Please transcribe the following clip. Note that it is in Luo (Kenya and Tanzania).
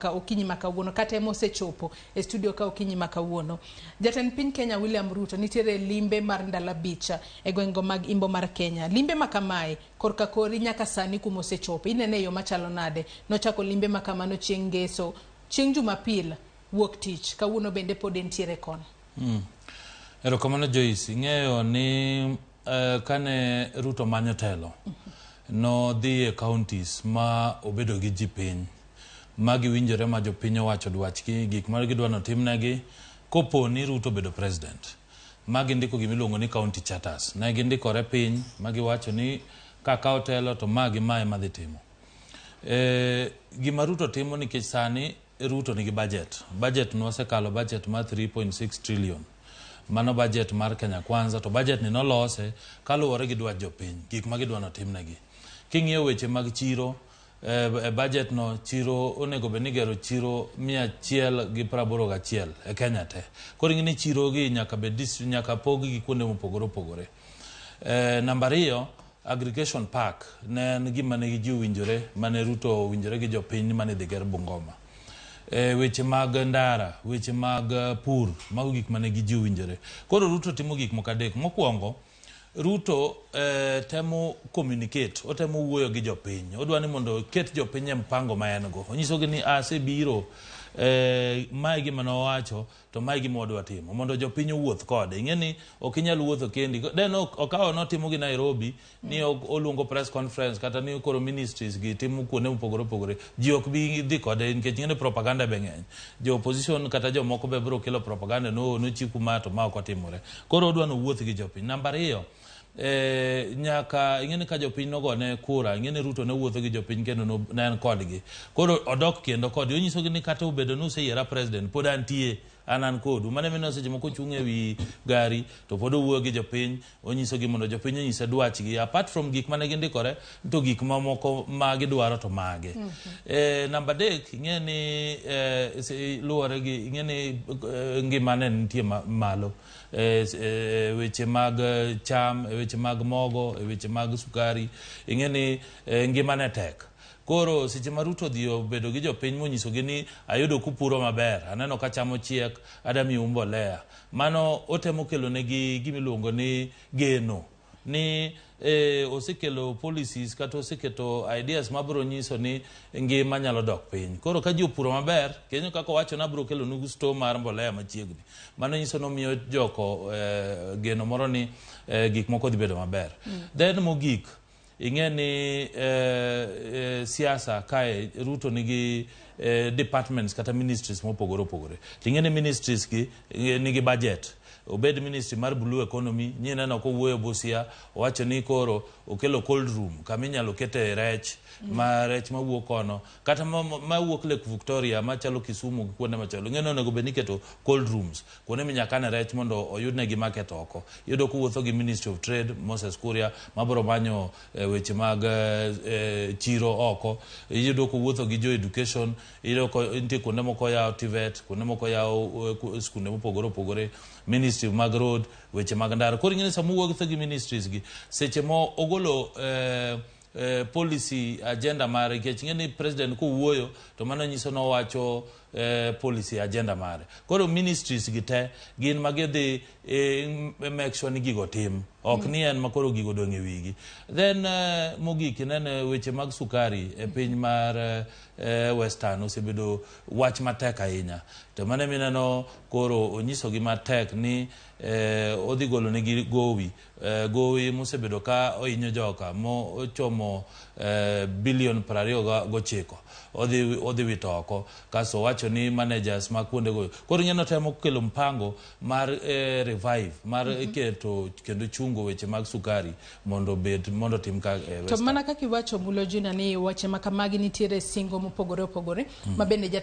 Ka okinyi ma kawuono kata ema osechopo e studio ka okinyi ma kawuono. Jatend piny Kenya William Ruto nitiere e limbe mar ndalo abich e gwengego mag Imbo mar Kenya. Limbe ma kamae korka kori nyaka sani kuma osechope inene e yo machalo nade? Nochako limbe ma kamano chieng' Ngeso, chieng' Jumapil wuok tich, kawuono bende pod entiere kono. Erokamano Joyce, ing'eyo ni kane Ruto manyo telo, nodhi e counties ma obedo gi ji piny ma giwinjore ma jopiny owacho dwachgi, gik ma gidwa notimnegi kopo ni Ruto obedo president. Ma gindiko gima iluongo ni county charters. Ne gindikore piny ma giwacho ni kakawo telo to ma gi ma ema dhi timo. Gima Ruto timo nikech sani Ruto nigi budget. Budget nosekalo budget mar 3.6 trillion. Mano budget mar Kenya Kwanza to budget ni nolose kaluwore gi dwach jopiny, gik ma gidwa notimnegi. King'iyo weche mag chiro, e budget no chiro onego bed ni igero chiro 181 e Kenya te. Koro ing'e ni chiro gi nyaka bed nyaka pog gi kuonde mopogore opogore. Namba ariyo, aggregation park ne en gima ne ji owinjore mane Ruto owinjore gi jopiny mane idhi ger Bungoma. Weche mag ndara, weche mag pur, mago gik mane gi ji owinjore. Koro Ruto timo gik moko adek. Mokwongo, Ruto temo communicate, otemo wuoyo gi jopiny. Odwa ni mondo oket jopiny e mpango ma en go. Onyisogi ni asebiro, mae e gima nowacho to mae e gima wadwa timo. Mondo jopiny owuoth kode. Ing'e ni ok inyal wuotho kendi. Den okawo notimo gi Nairobi ni oluongo press conference kata ni koro ministries gi timo kuonde mopogore opogore. Ji ok bi dhi kode nikech ing'e ni propaganda be ng'eny. Jo opposition kata jomoko be biro kelo propaganda no nochiku ma to ma ok otimore. Koro odwa ni owuoth gi jopiny. Namba ariyo, nyaka ing'e ni ka jopiny nogone kura, ing'e ni Ruto ne wuotho gi jopiny kendo ne en kodgi. Koro odok kendo kodgi. Onyisogi ni kata obedo ni useyiera president, pod antie, an kodu. Mano emomiyo seche moko ochung' e wi gari to pod owuoyo gi jopiny, onyisogi mondo jopiny onyise dwachgi. Apart from gik mane gindikore, to gik mamoko ma gidwaro to mage. Namba adek, ing'e ni luwore gi, ing'e ni ngima ne nitie malo. Weche mag cham, weche mag mogo, weche mag sukari, ing'e ni ngima ne tek. Koro seche ma Ruto odhi obedo gi jopiny monyisogi ni ayudo kupuro maber, aneno ka cham ochiek, adwa miyou mbolea. Mano otemo kelo negi gima iluongo ni geno ni osekelo policies kata oseketo ideas mabiro nyiso ni ngima nyalo dok piny. Koro ka ji opuro maber, kendo kaka owacho ni abiro kelo nu store mar mbolea machiegni. Mano nyiso ni omiyo joko geno moro ni gik moko dhi bedo maber. Then mogik, ing'e ni siasa kae Ruto nigi departments kata ministries mopogore opogore. Ting'e ni ministries gi nigi budget. Obed ministry mar blue economy, nyineno kowuoyo Busia, owacho ni koro okelo cold room kama inyalo kete rech, ma rech mawuok kono, kata mawuok Lake Victoria machalo Kisumu gi kuonde machalo. Ing'e ni onego bed ni iketo cold rooms, kuonde minyalo kane rech mondo oyudnegi market oko. Iyudo kowuotho gi Ministry of Trade, Moses Kuria, mabiro manyo weche mag chiro oko. Iyudo kowuotho gi jo education, iyudo ko nitie kuonde moko oyawo TVET, kuonde moko oyawo skunde mopogore opogore, ministry mag road, weche mag ndara. Koro ing'e ni sama owuotho gi ministries gi, seche mo ogolo policy agenda mare, nikech ing'e ni president kowuoyo to mano nyiso ni owacho policy agenda mare. Koro ministries gi te gin ma gidhi make sure ni gigo tim. Ok ni en ma koro gigo odong' e wigi. Then mogik inene weche mag sukari e piny mar Western osebedo wach matek ahinya. To mano mineno koro onyisogi matek ni odhi golo negi gowi. Gowi mosebedo ka ohinyo joka mo ochomo bilion 29 odhi wito oko. Kasto owacho ni managers ma kuonde go. Koro ing'e notemo kelo mpango mar revive mar keto kendo chungo weche mag sukari mondo obed mondo otim ka To mana kaka iwacho Mulo Junior ni weche ma kamagi nitiere singo mopogore opogore ma bende jatend